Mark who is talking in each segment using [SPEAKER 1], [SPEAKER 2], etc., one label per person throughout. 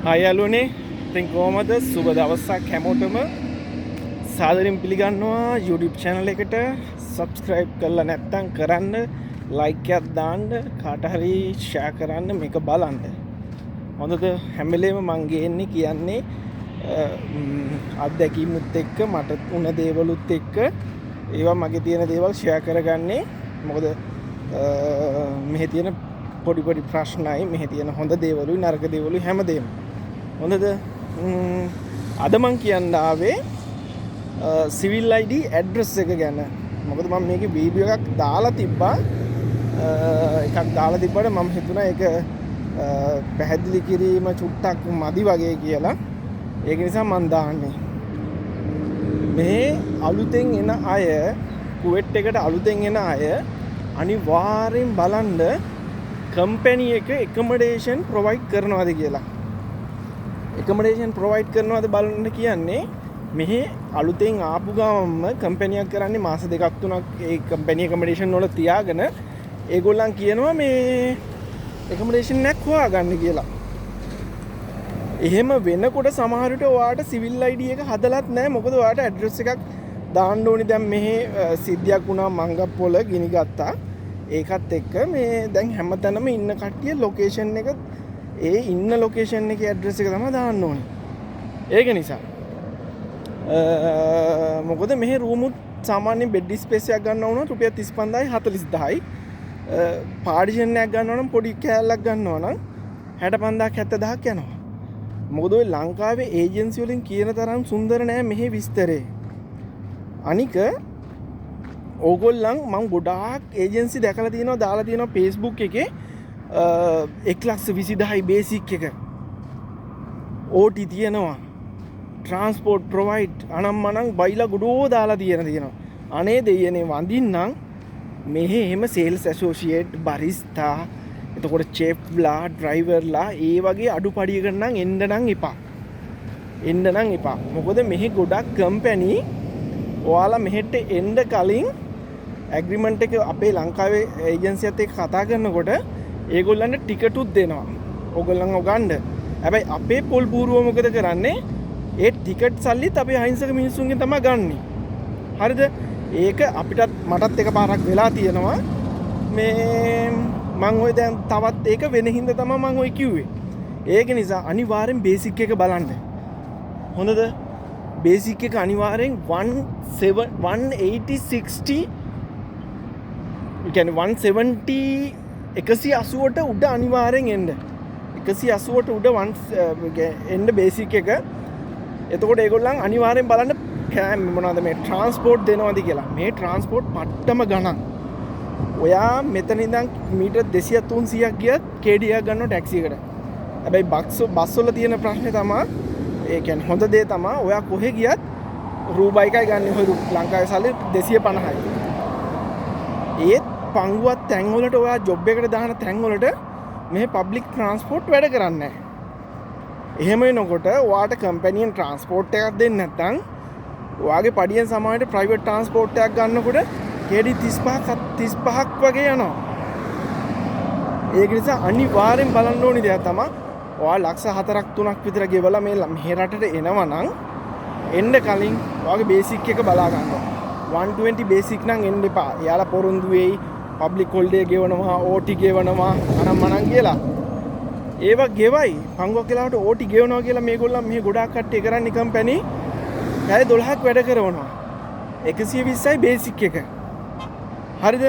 [SPEAKER 1] Hi යාළුවනේ, ඉතින් කොහමද? සුබ දවසක් හැමෝටම. සාදරයෙන් පිළිගන්නවා YouTube channel එකට. Subscribe කරලා නැත්නම් කරන්න, like එකක් දාන්න, කාට හරි share කරන්න, මේක බලන්න. හොඳද? හැම වෙලේම මං ගේන්නේ කියන්නේ අත්දැකීමුත් එක්ක, මට වුණ දේවලුත් එක්ක, ඒවා මගේ තියෙන දේවල් ෂෙයා කරගන්නේ. මොකද මෙහි තියෙන පොඩි පොඩි ප්‍රශ්නයි, මෙහි තියෙන හොඳ දේවලුයි නරක දේවලුයි හැමදේම. හොඳද? අද මං කියන්න ආවේ සිවිල් ID address එක ගැන. මොකද මම මේකේ වීඩියෝ එකක් දාලා තිබ්බා. එකක් දාලා තිබ්බට මම හිතුණා ඒක පැහැදිලි කිරීම චුට්ටක් මදි වගේ කියලා. ඒක නිසා මං දාන්නේ. මේ අලුතෙන් එන අය, කුවෙට් එකට අලුතෙන් එන අය අනිවාර්යෙන් බලන්න කම්පැනි එක ඇකොමඩේෂන් ප්‍රොවයිඩ් කරනවද කියලා. ඇකොමඩේෂන් ප්‍රොවයිඩ් කරනවද බලන්න කියන්නේ, මෙහි අලුතෙන් ආපු ගමන්ම කම්පැනියක් කරන්නේ මාස දෙකක් තුනක් ඒ කම්පැනි ඇකොමඩේෂන් වල තියාගෙන ඒගොල්ලන් කියනවා මේ ඇකොමඩේෂන් එකක් හොයාගන්න කියලා. එහෙම වෙනකොට සමහර විට ඔයාට සිවිල් ID එක හදලත් නෑ. මොකද ඔයාට ඇඩ්‍රස් එකක් දාන්න ඕනි. දැන් මෙහි සිද්ධියක් වුණා, මංගප්පොළ ගිනි ගත්තා. ඒකත් එක්ක මේ දැන් හැමතැනම ඉන්න කට්ටිය ලොකේෂන් එක, ඒ ඉන්න ලොකේෂන් එකේ ඇඩ්‍රස් එක තමයි දාන්න ඕනි. ඒක නිසා මොකද මෙහි රූමුත් සාමාන්‍යයෙන් බෙඩ් ස්පේස් එකක් ගන්න වුණොත් රුපියල් 35,000යි 40,000යි. පාර්ටිෂන් එකක් ගන්නවා නම්, පොඩි කෑල්ලක් ගන්නවා නම් 65,000ක් 70,000ක් යනවා. මොකද ඔය ලංකාවේ ඒජන්සි වලින් කියන තරම් සුන්දර නෑ මෙහි විස්තරේ. අනික ඕගොල්ලන් මං ගොඩාක් ඒජන්සි දැකලා තියෙනවා, දාලා තියෙනවා Facebook එකේ 1,20,000යි බේසික් එක, ඕටි තියෙනවා, ට්‍රාන්ස්පෝර්ට් ප්‍රොවයිඩ්, අනම් මනම් බයිලා ගොඩෝ දාලා තියෙනවා. අනේ දෙයියනේ, වඳින්නම් මෙහෙ එහෙම සේල්ස් ඇසෝසියේට්, බරිස්තා, එතකොට චෙෆ්ලා, ඩ්‍රයිවර්ලා ඒ වගේ අඩු පඩියකට නම් එන්න නම් එපා. එන්න නම් එපා. මොකද මෙහෙ ගොඩක් කම්පැනි ඔයාලා මෙහෙට එන්න කලින් ඇග්‍රීමන්ට් එක අපේ ලංකාවේ ඒජන්සියත් එක්ක කතා කරනකොට ඒගොල්ලන්ට ටිකටුත් දෙනවා. ඕගොල්ලන්ව ගන්න. හැබැයි අපේ පොල් බූරුව මොකද කරන්නේ? ඒ ටිකට් සල්ලිත් අපේ අහිංසක මිනිස්සුන්ගෙන් තමයි ගන්නෙ. හරිද? ඒක අපිටත් මටත් එකපාරක් වෙලා තියෙනවා. මේ මං ඔය දැන් තවත් ඒක වෙන හින්දා තමයි මං ඔය කිව්වේ. ඒක නිසා අනිවාර්යෙන් බේසික් එක බලන්න. හොඳද? බේසික් එක අනිවාර්යෙන් one seven, one eighty sixty, ඒ කියන්නේ one seventy, 180ට උඩ අනිවාර්යෙන් එන්න. 180ට උඩ එන්න බේසික් එක. එතකොට ඒගොල්ලන් අනිවාර්යෙන් බලන්න මොනවද මේ ට්‍රාන්ස්පෝර්ට් දෙනවද කියලා. මේ ට්‍රාන්ස්පෝර්ට් පට්ටම ගණන්. ඔයා මෙතන ඉඳන් මීටර් දෙසියක් තුන්සියක් ගියත් කේඩියක් ගන්නවා ටැක්සි එකට. හැබැයි බස් වල තියෙන ප්‍රශ්නේ තමා, ඒ කියන්නේ හොඳ දේ තමා, ඔයා කොහෙ ගියත් රූබා එකයි ගන්න. ඔය ලංකාවේ සල්ලි 250යි. ඒත් පංගුවත් තැන් වලට, ඔයා ජොබ් එකට දාන තැන් වලට මේ පබ්ලික් ට්‍රාන්ස්පෝර්ට් වැඩ කරන්නේ නැහැ. එහෙම වෙනකොට ඔයාට කම්පැනියෙන් ට්‍රාන්ස්පෝර්ට් එකක් දෙන්නේ නැත්නම් ඔයාගේ පඩියෙන් සමහරවිට ප්‍රයිවට් ට්‍රාන්ස්පෝර්ට් එකක් ගන්නකොට කේඩි 35ක් වගේ යනවා. ඒක නිසා අනිවාර්යෙන් බලන්න ඕනි දෙයක් තමා, ඔයා ලක්ෂ හතරක් තුනක් විතර ගෙවලා මේ මෙහෙ රටට එනවා නම් එන්න කලින් ඔයාගේ බේසික් එක බලා ගන්න. 120 බේසික් නම් එන්න එපා. එයාලා පොරොන්දු වෙයි පබ්ලික් හොලිඩේ ගෙවනවා, ඕටි ගෙවනවා, අනම් මනම් කියලා. ඒවා ගෙවයි. පංගුවක් වෙලාවට ඕටි ගෙවනවා කියලා මේගොල්ලන් මෙහෙ ගොඩාක් කට්ටිය කරන්නේ කම්පැනි පැය 12ක් වැඩ කරනවා. 120යි බේසික් එක. හරිද?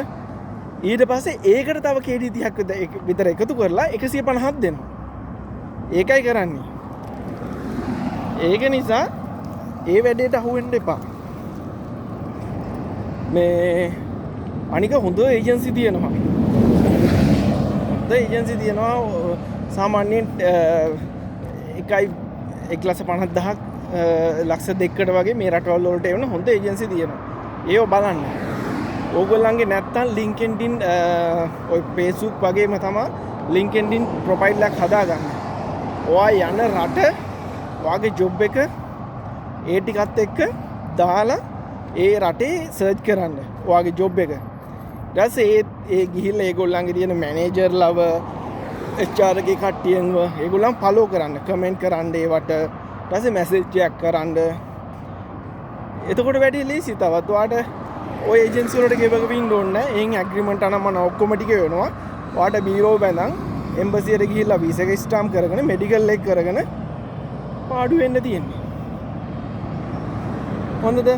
[SPEAKER 1] ඊට පස්සේ ඒකට තව කේඩි 30ක් විතර එකතු කරලා 150ක් දෙනවා. ඒකයි කරන්නේ. ඒක නිසා ඒ වැඩේට අහු වෙන්න එපා. මේ අනික හොඳ ඒජන්සි තියෙනවා. හොඳ ඒජන්සි තියෙනවා. සාමාන්‍යයෙන් එකයි එක් ලක්ෂ පනස් දහක්, ලක්ෂ දෙකකට වගේ මේ රටවල් වලට එවන හොඳ ඒජන්සි තියෙනවා. ඒව බලන්න. ඕගොල්ලන්ගේ නැත්තම් LinkedIn, ඔය Facebook වගේම තමා LinkedIn profile එකක් හදාගන්න. ඔයා යන රට, ඔයාගේ ජොබ් එක ඒ ටිකත් එක්ක දාලා ඒ රටේ සර්ච් කරන්න ඔයාගේ ජොබ් එක. ඊට පස්සේ ඒ ගිහිල්ලා ඒගොල්ලන්ගේ තියෙන මැනේජර් ලව HR එකේ කට්ටියන්ව ඒගොල්ලන් ෆලෝ කරන්න, කමෙන්ට් කරන්න ඒවට, ඊට පස්සේ මැසේජ් එකක් කරන්න. එතකොට වැඩි ලේසි. තවත් ඔයාට ඔය ඒජන්සි වලට ගෙව ගෙව ඉන්න ඕනේ නැහැ. එයින් ඇග්‍රීමන්ට් අනම්මන ඔක්කොම ටික වෙනවා. ඔයාට බීරෝ බැඳන් එම්බසියට ගිහිල්ලා වීසා එක ස්ටාම්ප් කරගෙන මෙඩිකල් එක කරගෙන පාඩු වෙන්න තියෙන්නේ. හොඳද?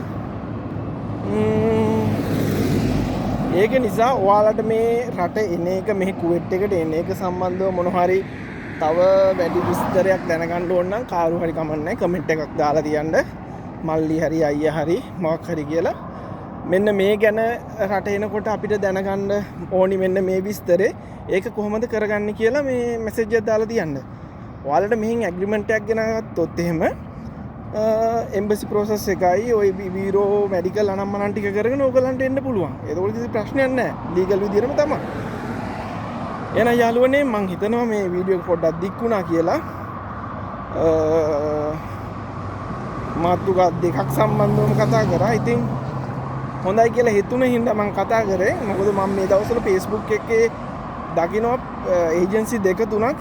[SPEAKER 1] ඒක නිසා ඔයාලට මේ රට එන එක, මෙහි කුවේට් එකට එන එක සම්බන්ධව මොන හරි තව වැඩි විස්තරයක් දැනගන්න ඕන නම් කාරු හරි කමක් නැහැ, කමෙන්ට් එකක් දාලා තියන්න. මල්ලි හරි අයියා හරි මොකක් හරි කියලා. මෙන්න මේ ගැන රට එනකොට අපිට දැනගන්න ඕනි මෙන්න මේ විස්තරේ, ඒක කොහොමද කරගන්නේ කියලා මේ මැසේජ් එකක් දාලා තියන්න. ඔයාලට මෙහෙන් ඇග්‍රීමන්ට් එකක් ගෙන ගත්තොත් එහෙම එම්බසි ප්‍රොසෙස් එකයි ඔය බීරෝ මැඩිකල් අනම්මනම් ටික කරගෙන ඕගලන්ට එන්න පුළුවන්. ඒකවල කිසි ප්‍රශ්නයක් නැහැ. ලීගල් විදියටම තමයි. එහෙනම් යාළුවනේ මං හිතනවා මේ වීඩියෝ එක පොඩ්ඩක් දික් වුණා කියලා. මාතෘකා දෙකක් සම්බන්ධවම කතා කරා. ඉතින් හොඳයි කියලා හිතුණ හින්දා මං කතා කරේ. මොකද මං මේ දවස්වල Facebook එකේ දකිනවා ඒජන්සි දෙක තුනක්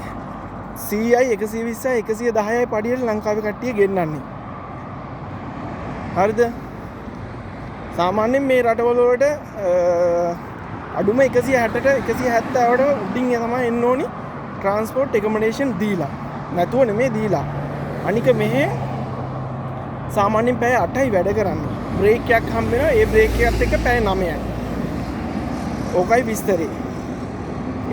[SPEAKER 1] 100යි 120යි 110යි පඩියට ලංකාවේ කට්ටිය ගෙන්නන්නේ. හරිද? සාමාන්‍යයෙන් මේ රටවල වලට අඩුම 160ට 170ට උඩින් තමයි එන්න ඕනි ට්‍රාන්ස්පෝර්ට් ඇකොමඩේෂන් දීලා. නැතුව නෙමෙයි දීලා. අනික මෙහෙ සාමාන්‍යයෙන් පැය 8යි වැඩ කරන්නේ. බ්‍රේක් එකක් හම්බ වෙනවා. ඒ බ්‍රේක් එකත් එක්ක පැය 9යි. ඕකයි විස්තරේ.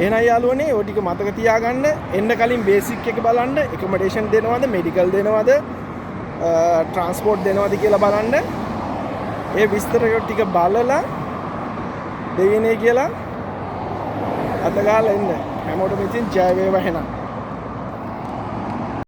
[SPEAKER 1] එහෙනම් යාළුවනේ ඔය ටික මතක තියාගන්න. එන්න කලින් බේසික් එක බලන්න. ඇකොමඩේෂන් දෙනවද, මෙඩිකල් දෙනවද, ට්‍රාන්ස්පෝර්ට් දෙනවද කියලා බලන්න. ඒ විස්තර ටික බලලා දෙවියනේ කියලා අත ගහලා එන්න. හැමෝටම ඉතින් ජය වේවා එහෙනම්.